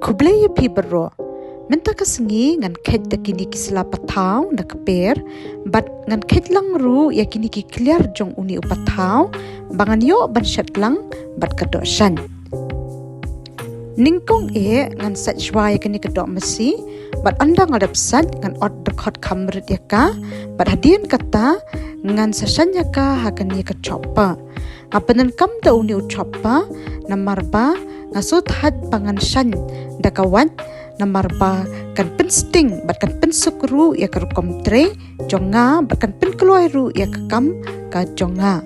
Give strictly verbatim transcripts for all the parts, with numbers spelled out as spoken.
Khublei ïa phi baroh. Mynta ka sngi ngan kheit da kine ki sla pathaw na kper, bad ngan kheit lang ruh ïa kine ki kliar jong une u pathaw, ba ngan ïoh ban shet lang bad ka dohshaiñ. Nyngkong eh ngan sait shuwa ïa kane ka doh masi, bad ynda nga dep sait ngan ot dkhot kham rit ïa ka, bad hadien kata ngan sa shaiñ ïa ka ha kane ka chopper. Nga pyndonkam da une u chopper, namar ba nga sngewthuh ba ngan shaiñ da ka wait, namar ba kan pynsting bad kan pynsuk ruh ïa ka rukom trei jong nga, bad kan pynkloi ruh ïa ka kam ka jong nga.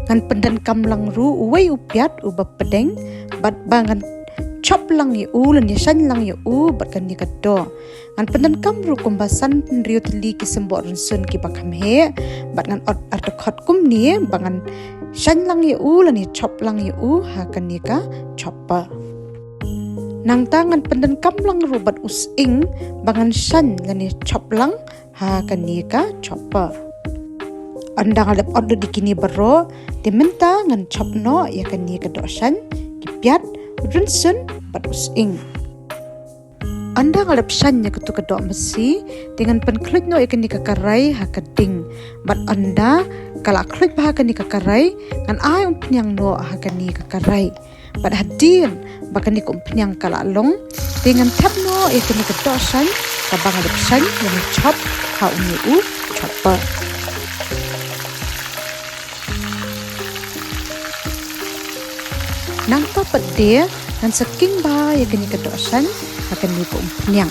Ngan pyndonkam lang ruh uwei u piat uba pdeng, bad ba ngan chop lang ïa u, lane shaiñ lang ïa u bad kane ka doh. Ngan pyndonkam ruh kumba san hynriew tylli ki symboh rynsun kiba kham heh, bad ngan ot ar dkhot kumne ba ngan shaiñ lang ïa u lane chop lang ïa u ha kane ka chopper. Nangta ngan pyndonkam lang ruh bad u sying ba ngan shaiñ lane chop lang ha kane ka chopper. Ynda nga dep ot lut ïa kine baroh, te mynta ngan chop noh ïa kane ka dohshaiñ, ki piat, rynsun bad u sying. Ynda nga dep shaiñ ïa katu ka doh masi, te ngan pynkhluit noh ïa kane ka karai ha ka ding. Bad ynda ka la khluit bha kane ka karai, ngan ai umphniang noh ha kane ka karai. Bad hadien ba kane ka umphniang ka la long, te ngan thep noh ïa kane ka dohshaiñ kaba nga dep shaiñ lane chop ha une u chopper. Nangta pat de ngan sa king bha ïa kane ka dohshaiñ ha kane ka umphniang.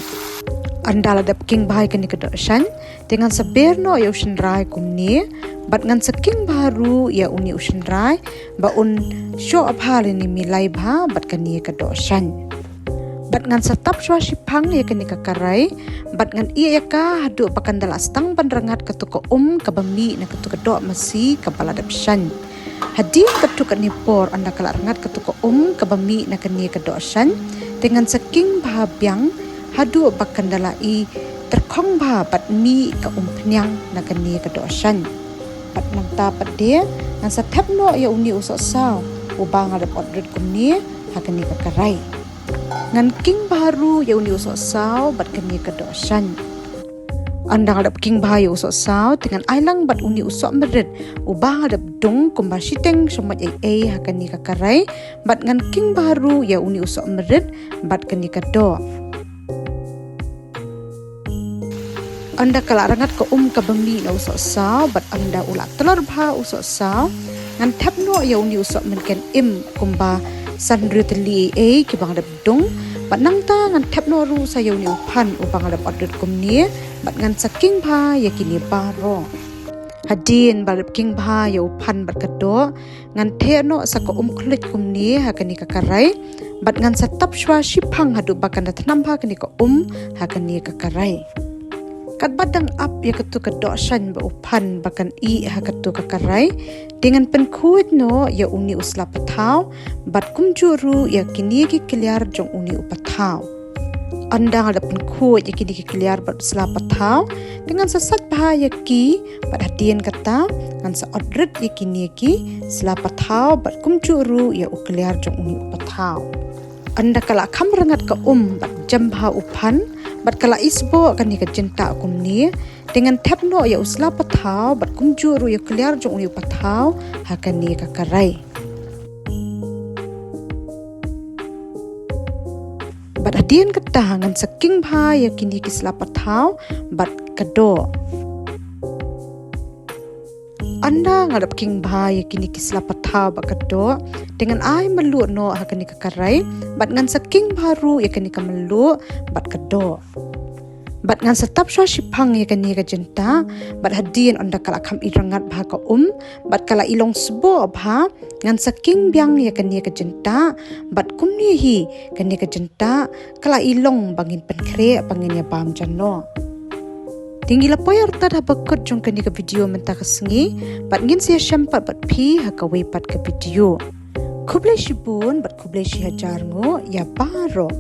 Ynda la dep king bha ïa kane ka dohshaiñ, te ngan sa ber noh ïa u shynrai kumne, bad ngan sa king bha ruh ïa une u shynrai ba un shoh bha lane milai bha bad kane ka dohshaiñ. Bad ngan sa tap shuwa shiphang ïa kane ka karai, bad ngan ïeh ïa ka haduh ba kan da la sdang ban rngat katu ka um kaba mih na katu ka doh masi kaba la dep shaiñ. Hadien katto katne por ynda ka la rngat katu ka um kaba mih na kane ka dohshaiñ, te ngan sa king bha biang haduh ba kan da la i tyrkhong bha bad mih ka umphniang na kane ka dohshaiñ. Bad nangta pat de ngan sa thep noh ïa une u sohsaw uba nga dep ot rit kumne ha kane ka karai. Ngan king bha ruh ïa une u sohsaw bad kane ka dohshaiñ. Ynda nga dep king bha ïa u sohsaw, te ngan ai lang bad une u sohmrit uba nga dep dung kumba shiteng shamoit ei ei ha kane ka karai, bad ngan king bha ruh ïa une u sohmrit bad kane ka doh. Ynda ka la rngat ka um kaba mih na u sohsaw, bad ynda u la tlor bha u sohsaw, ngan thep noh ïa une u sohmynken im kumba san hynriew tylli ei ei kiba nga dep dung, bad nangta ngan thep noh ruh sa ïa une u phan uba nga dep ot rit kumne, bad ngan sa king bha ïa kine baroh. Hadien ba la dep king bha ïa u phan bad ka doh, ngan theh noh sa ka um khluit kumne ha kane ka karai, bad ngan sa tap shuwa shiphang haduh ba kan da thnam bha kane ka um ha kane ka karai. Katba dang ap ïa katu ka dohshaiñ bad u phan ba kan ih ha katu ka karai, te ngan pynkhuid noh ïa une u sla pathaw, bad kumjuh ruh ïa kine ki kliar jong une u pathaw. Ynda nga la pynkhuid ïa kine ki kliar bad u sla pathaw, te ngan sa sait bha ïa ki, bad hadien kata ngan sa ot rit ïa kine ki sla pathaw bad kumjuh ruh ïa u kliar jong une u pathaw. Ynda ka la kham rngat ka um bad jem bha u phan, bad ka la isboh kane ka jyntah kumne, te ngan thep noh ïa u sla pathaw bad kumjuh ruh ïa u kliar jong une u pathaw ha kane ka karai. Bad hadien kata ngan sa king bha ïa kine ki sla pathaw bad ka doh. Ynda nga dep king bha ïa kine ki sla pathaw bad ka doh, te ngan ai mluh noh ha kane ka karai, bad ngan sa king bha ruh ïa kane ka mluh bad ka doh. Bad ngan sa tap shuwa shiphang ïa kane ka jyntah, bad hadien ynda ka la kham i rngat bha ka um, bad ka la i long sboh bha, ngan sa king biang ïa kane ka jyntah, bad kumne hi kane ka jyntah ka la i long ba ngin pynkhreh, ba ngin ïa bam ja noh. Te ngi la poi artat ha ba kut jong kane ka video mynta ka sngi, bad ngin sa ïashem pat bad phi ha kawei pat ka video. Khublei shibun bad khublei shihajar nguh ïa baroh.